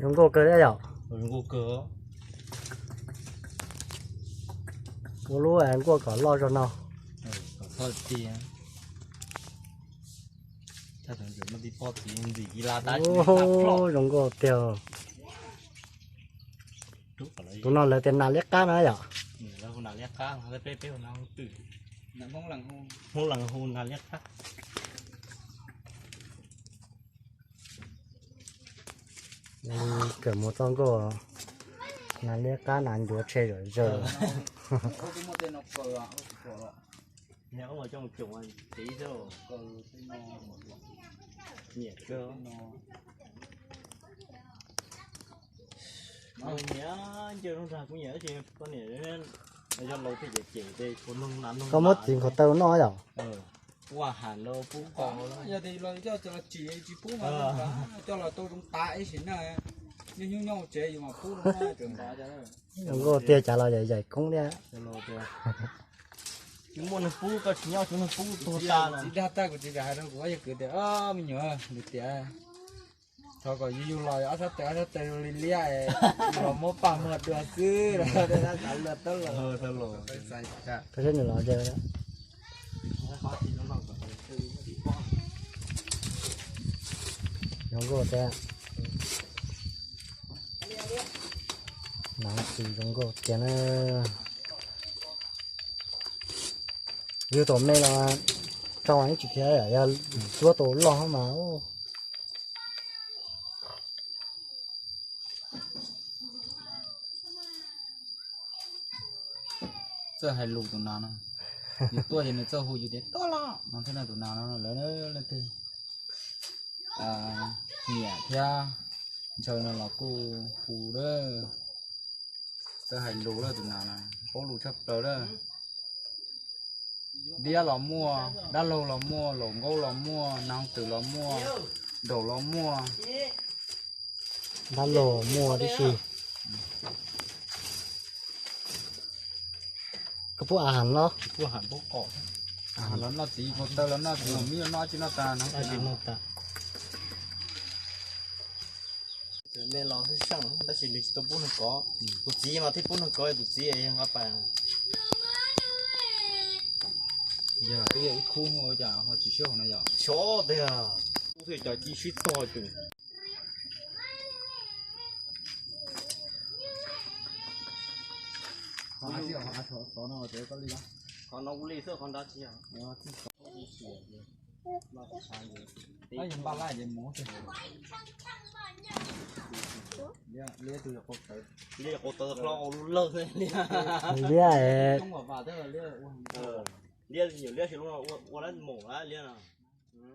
Zoo nkauj kawg thiab yom. Ua lub nkuaj kom loj zog no. Zoo nkauj tiag. Tus no lawv tias nas liab qab no yom. Hmoob Lees hu nas liab qab. Kawm mus txoj nkauj, nas liab qab nas ncuav tshe zom zaws. Koj muab txiv nqhos taw noj yom. Yog tias los coj tsis pub mas coj los tau zoo tav ib sim na, niaj hnub nyob hauv tsev yus mas pub zoo nkauj tiag, cas los yaim yaim koob thiab. Tsis muaj neeg pub, koj tsis nyob tsis muaj neeg pub tuag tas. Txiv dag tag kuv txiv kam hais rau kuv ob yawg kwv tias, me nyuam, nws tias thov kom yus yug los ob sab tes ob sab tes zoo li liab, los muab paj muag dua xwb, xav luag tawb los. Koj saib nws los zoo nkauj thiab. Nas txiv zoo nkauj tiag na. Yug tom me los rau ib tsis khiav, yog cuab tau loj mas. Txawj hais lus tus nas no, yus tuaj ces nws txawj hu yus tias tuaj los no thiab na. Tus nas no lawv leej twg nyiam thiab ntshaw no los kuj hu lawm. Txawj hais lus lawm tus nas no, paub lus tshaj plaws lawm. Liab los muaj, dab laug los muaj, laus nkaub los muaj, nas hoos twm los muaj, nraum los muaj. Dab laug muaj tib si. Koj pub a has no. Los noj txiv ko taw los noj txiv, mib los noj tsis noj tas no. Me los seej seej tab sis nws tsis tau pub neeg kov. Tus txiv mas thiaj pub neeg kov, tus txiv yog nqa pais. Yog twb yog ib khub ua cas ho tsis sib haum no yom? Xyov tiag, kuv thiaj cov ci sib tog cum. Qhov no ua li xwb, qhov nrad tsis yog. Liab qau tawv hlo lub lawg li. Liab, liab nyuam liab si lub no ua dab mum liab no.